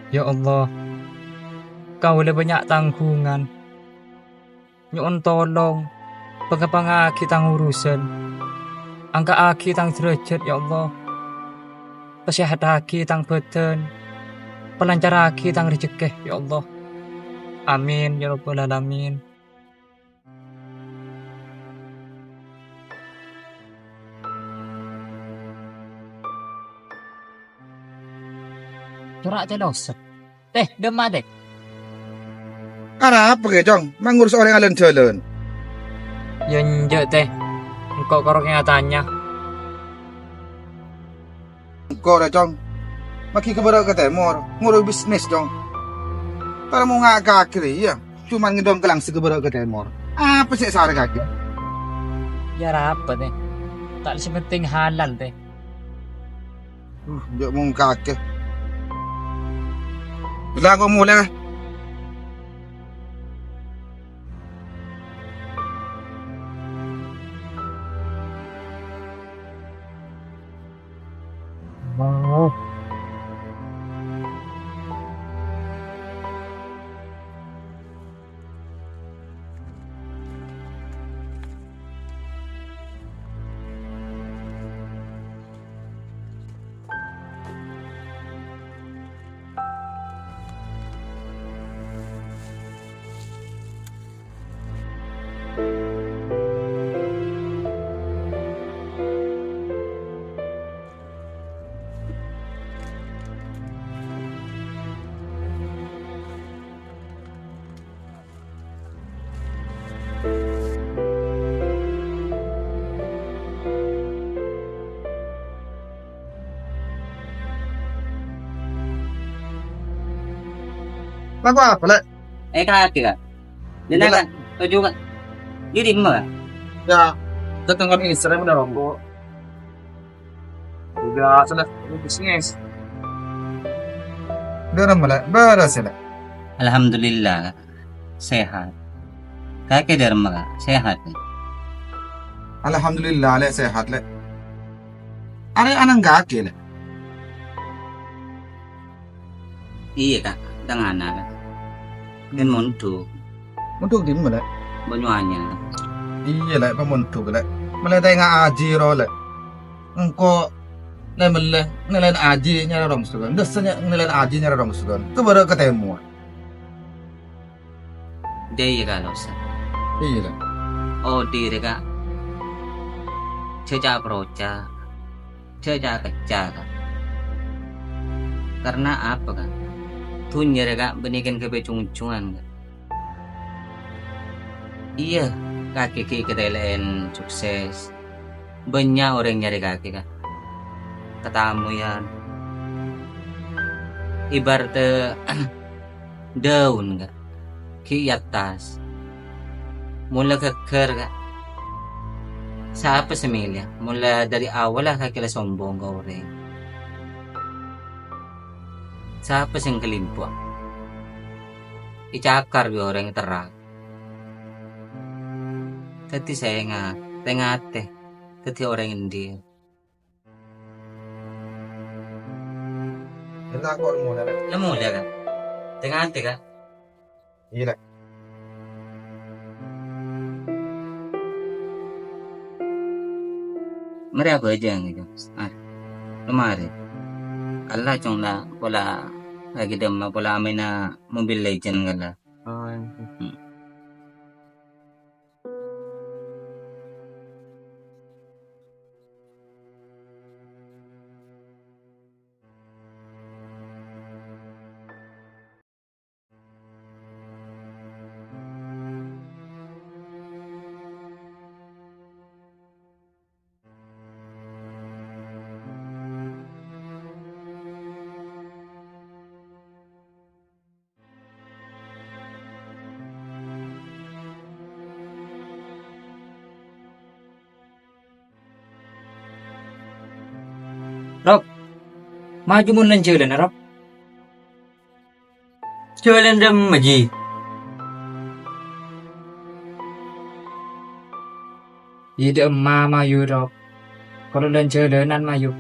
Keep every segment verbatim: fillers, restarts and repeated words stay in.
Ya Allah, kaulâ bânnya' tangghungan. Nyo'on tolong, panggampangngaghi tang urusan, angka'aghi tang darajat, ya Allah. Pasehataghi tang bhâdhân, palancarraghi tang rejekkè, ya Allah. Amin, ya Rabbal Alamin. Cora' cèlosep. Tè, dâmma, Tè. Arapa kè, Cong? Ma' ngurus orèng lan-jhâlân? Yâ, enjâ', Tè. Engko' karo kè atanya. Engko' rè, Cong. Maghi ka bârâ' ka tèmor, ngurus bisnis, Cong. Para monga' kakè rè, iyâ. Coma ngèdhing ka langsung ka bârâ' ka tèmor. Apa sè èsarè kakè? Yâ, arapa, Tè? Ta' sè pentèng halal, Tè. Uh, jhâ' mongka'aghi. Bilâ engko' molè. Lako apa, Lè'? Eh, kakè, Kak. Jâ' la, Kak. Toju', Kak. Dâri dimma, Kak? Yâ, dâteng kami Israel bener, Kak. Udah, sudah, bisnis. Dâremma, Lè', bârâs, Lè'? Alhamdulillah, Kak. Sehat. Kakè dâremma, Kak. Sehat, Kak. Alhamdulillah, Lè', sehat, Lè'. Arè' ana'na kakè, Lè'? Iyâ, Kak. Tang ana', Kak. Kan mondhuk. Mondhuk dimma, Lè'? Banyuwangi. Iyâ, Lè', pamondhuk, Lè'. Mèlè ta' enga' ajhi, ro, Lè'. Engko' lè-mèlè nèlèn ajhi nyarè rongsoghân. Dâssa nya-, nèlèn ajhi nyarè rongsoghân. Ka bârâ' ka tèmor. Dâ' iyâ kalosa. Iyâ, Lè'. Odi' rè, Kak. Jhâ' ca'-proca'. Jhâ' ca'-kècca', Kak. Karna apa, Kak? Dhunnya rè, Kak, bânnè kan kabbhi jung-ojjungan, Kak. Iyâ, kakè ghi' katèla'an sukses. Bânnya' orèng nyarè kakè, Kak. Katamoyan. Ibaratta dâun, Kak. Ghi' è attas. Mon la ghâggâr, Kak. Sapa sè mèlè? Mon la dâri awwalla kakè la sombong ka orèng. Sapa sè ngalimbâ? Ècakar bi' orèng terrak. Dhâddhi sènga', tè-ngatè, dhâddhi orèng andi'. Ella kor molè, Lè'. La molè, Kak. Tè-ngatè, Kak. Iyâ, Lè'. Marè abhâjâng, Kak. Ah, la marè. Ella cong la pola lagi dâmma pola amèna Mobile Legend, kala. Oh, iyâ. Hmm. Rok, maju mon lan-jhâlâna, Rok. Jhâlân dâmma, Ji? Iyâ, dâmma, mayu, Rok. Kaulâ lan-jhâlânan, mayu.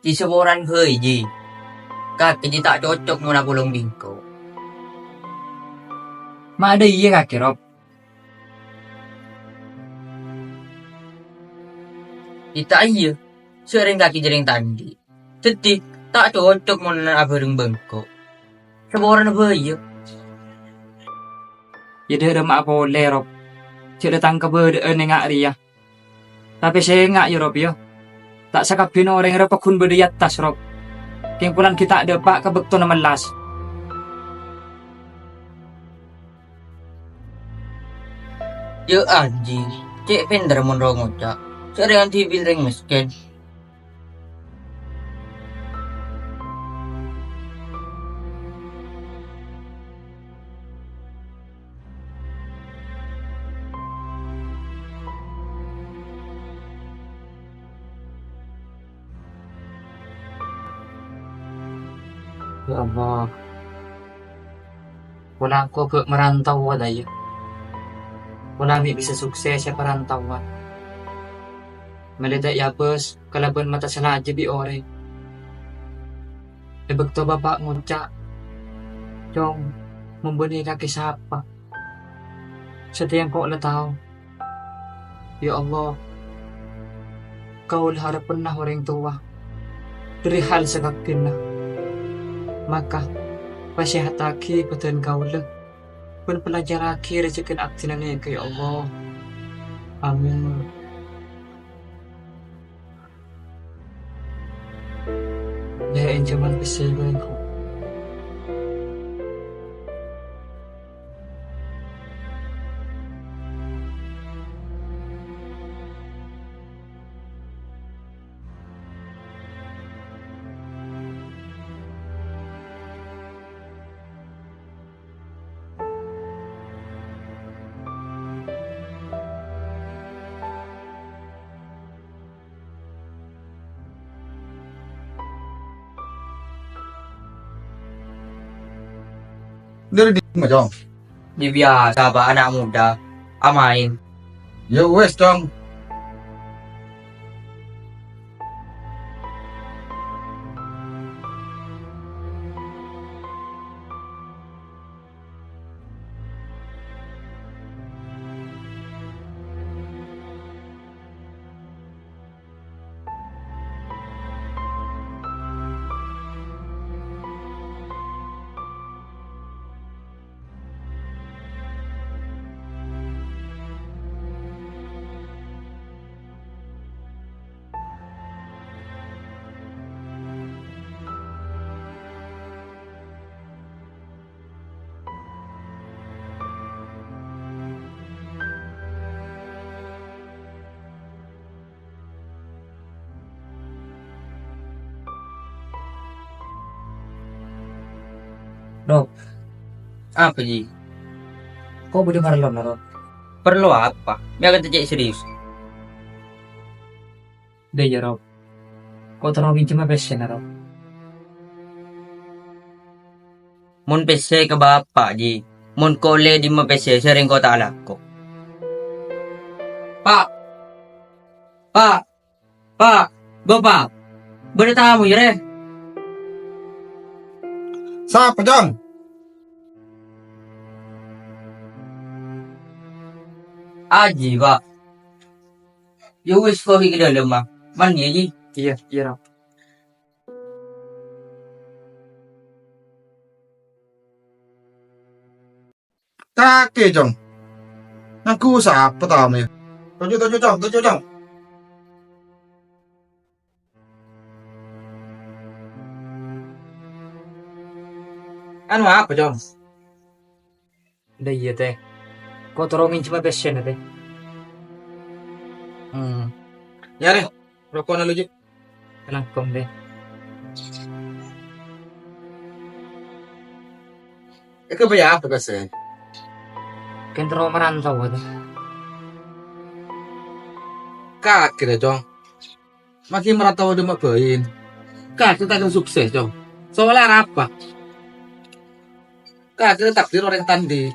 Jhi saporana bhâi, Jhi. Kakè jhi ta' cocok mon apolong bi' engko'. Ma' dhâ' iyâ kakè, Rob. Jhi ta' iyâ, sè rèng kakè jhi rèng ta' andi'. Dhâddhi, ta' cocok mon abhâreng bi' engko'. Saporana bhâi, yâ. Yâ, dâ' remma'a polè, Rob. Jhâ' dâteng kabâdâ'ân è nga' rèya. Tapè sènga', yâ, Rob, yâ. Ta' sakabbhiyânna orèng rèya pagghun bâdâ è attas, Rob. Kèng polana ghi' ta' dâpa' ka bâktona mellas. Yâ, Jhi, cè' pènter mon ro-ngoca'. Sè rèng dhibi' rèng mèskèn. Ya Allah, pola engko' bâ' marantawa, ta' iyâ? Pola mè' bisa sukses è parantawan. Mèlè ta' èabâs kalabân mata salajâ bi' orèng. È bâkto Bapa' ngoca', "Cong, mon bânnè kakè sapa?" Satèya engko' la tao. Ya Allah, kaulâ harèpènna orèng towa dhâri hal sakabbhiyânna. Maka, pasèhataghi bhâdhân kaulâ, bân palancarraghi rejhekkèna abdhina nèka, ya Allah. Amin. Lè, ènjhâman pèssè bhâi, Ko'. Dhâri dimma, Cong? Yâ biyasa, Pak, ana' moddhâ amaèn. Yâ wes, Cong. Rob. Apa, Ji? Ko' bâdâ parlona, Rob? Parlo apa? Mè' akanta cè' serius. Dâ' iyâ, Rob. Ko' terro ngènjhâmâ pèssèna, Rob. Mon pèssè ka Bapa', Ji. Mon ko' ollè dimma pèssè sè rèng ko' ta' alako. Pa'! Pa'! Pa'! Bapa'! Bâdâ tamoy, rè! Sapa, Cong? Aji, Pa'. Yâ wis, ko' ghi' ka dâlem, Ma. Mandi, Ji. Iyâ, iyâ, Rob. Kakè, Cong. Ngangghuy sapa tamoy? Toju', toju', Cong, toju', Cong. Anu apa, Cong? Dâ' iyâ, Tè. Ko' terro ngènjhâmâ pèssèna, Tè. Hmm. Yâ, rè. Rokona lu, Ji. Langkong, Tè. Èkabâjâ apa, Kas, è? Kèng terro marantau, Tè. Kakè, Cong. Maghi marantau dâ' emma bhâi. Kakè ta' kèra sukses, Cong. Soalnya arapa? Kakè takdir orèng ta' andi'.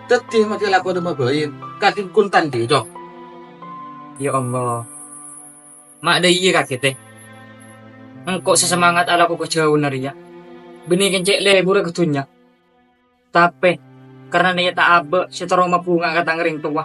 Dhâddhi maghi lako dâ' emma bhâi. Kakè ghun ta' andi', Cong. Ya Allah. Ma' dâ' iyâ kakè, Tè. Engko' sè semangat alako ka jhâuna rèya. Bânnè kèng cè' lebbhurrâ ka dhunnya. Tapè, karna nèyatta abâ' sè terro mabhunga ka tang rèng towa.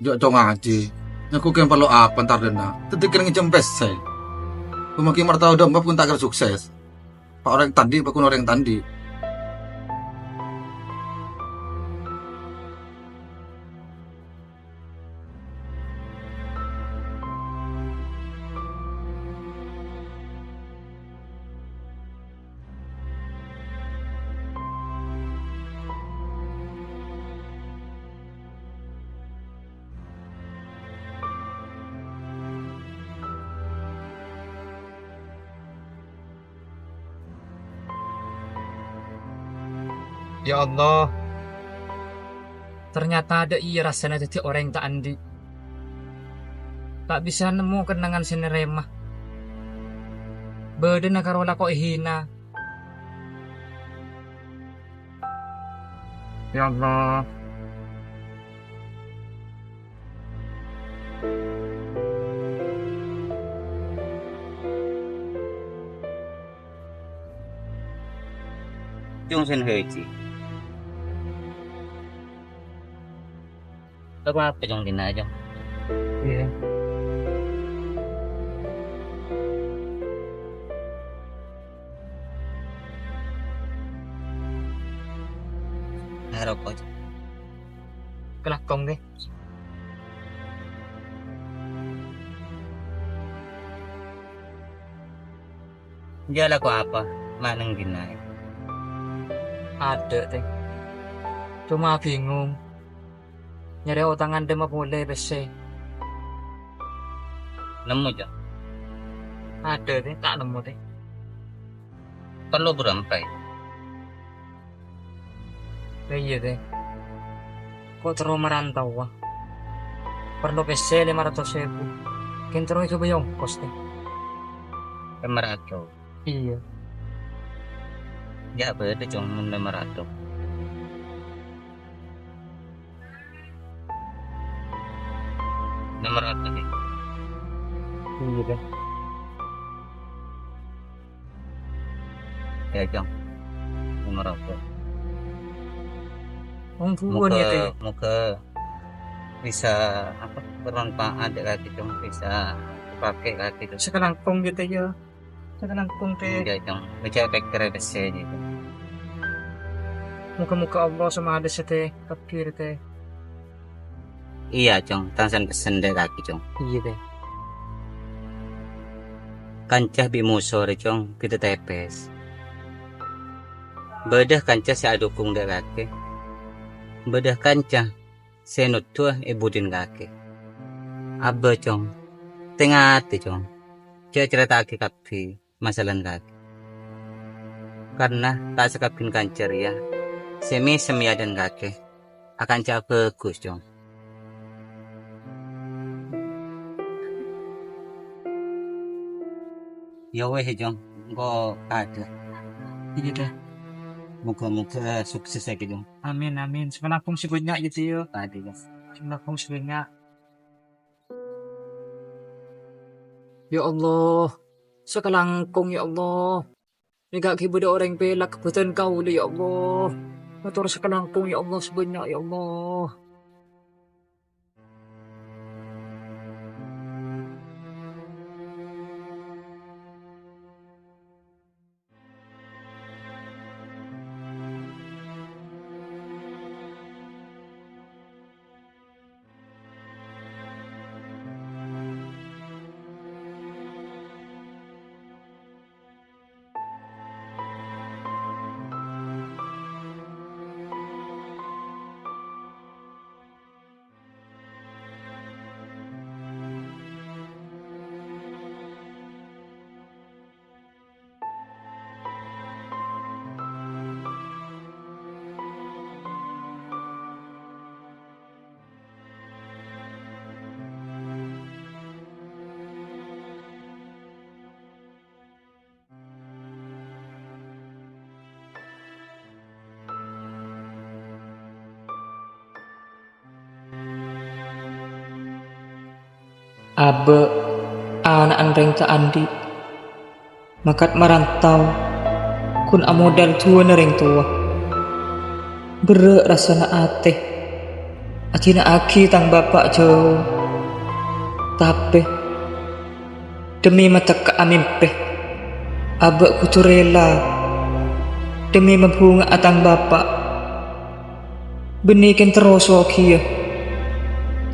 Jo' cong ajhi, nyaku kèng parlo apa entar dâna? Dhâddhi kèng ngènjhâm pèssè. Pamanggi martawa dâ' emma pun ta' kèra sukses. Pa' orèng ta' andi', pa' kun orèng ta' andi'. Ya Allah, ternyata dâ' iyâ rassana dhâddhi orèng ta' andi'. Ta' bisa nemmo kennengngan sè narèma. Bâdâna karo lako èhina. Ya Allah. Cong sè haji. Apa-apa, Cong, dina, Cong. Iyâ. Arapa, Cong? Kalangkong, ghi. Jhâ' lako apa? Ma' neng dinna'. Adâ', Tè. Coma bingung. Nyarè otangan dâ' emma polè pèssè. Nemmo, Cong? Adâ', Tè. Ta' nemmo, Tè. Parlo bârâmpa, yâ? Iyâ, Tè. Ko' terro marantawa. Parlo pèssè lèma ratos èbu. Kèng terro èghâbây ongkos, Tè. Lèma ratos? Iyâ. Jhâ' bâdâ, Cong, mon lèma ratos. Lèma ratos, Tè. Iyâ, Tè. Ya, Cong. Nomor apa? Wong buwon ya, Tè. Moga bisa, apa, bermanfaat ya, Kak, Cong. Bisa dipakai, Kak, Cong. Sakalangkong gitu ya. Sakalangkong, Tè. Iya, Cong. Baca pèkkèrè pèssè, Cong. Moga-moga Allah sè madhâsa, Tè. Takdir, Tè. Iyâ, Cong, tang sèn-pèssèn dâ' kakè, Cong. Iyâ, Tè. Kanca bi' moso rè, Cong, bhidhâ tèpès. Bâdâ kanca sè adhukung dâ' kakè. Bâdâ kanca sè noddhuwâ è budina kakè. Abbâ, Cong, tè-ngatè, Cong. Jhâ' carèta'aghi kabbhi masalana kakè. Karna ta' sakabbhiyânna kanca rèya sè mèsem è adâ'na kakè, akanca bhâghus, Cong. Ya wes, Cong, engko' kaadâ'. Iyâ, Tè. Moga-moga sukses ya, Cong. Amin, amin. Sakalangkong sè bânnya' ya, Tè, ya. Tadi, Cong. Sakalangkong sè bânnya'. Ya Allah, sakalangkong, ya Allah. Nèka ghi' bâdâ orèng pèlak bhâdhân kaulâ, ya Allah. Mator sakalangkong, ya Allah, sè bânnya', ya Allah. Abâ', ana'na rèng ta' andi', makat marantau, ghun amodâl du'âna rèng towa. Berrâ' rassana atè, adina'aghi tang bapa' jhâu. Tapè, dhemmi matekka'a mèmpè, abâ' kodhu rèla, dhemmi mabhunga'a tang bapa'. Bânnè kèng terro soghiyâ,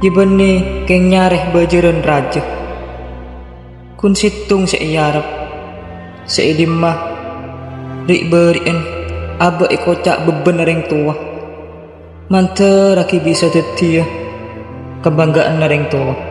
yâ bânnè kèng nyarè bâjârân rajâ. Ghun sèttong sè èarep, sè è dimma ri'-bâri'ân abâ' èkoca' bebbhânna rèng towa. Mandhârraghi bisa dhâddhiyâ kabhângga'anna rèng towa.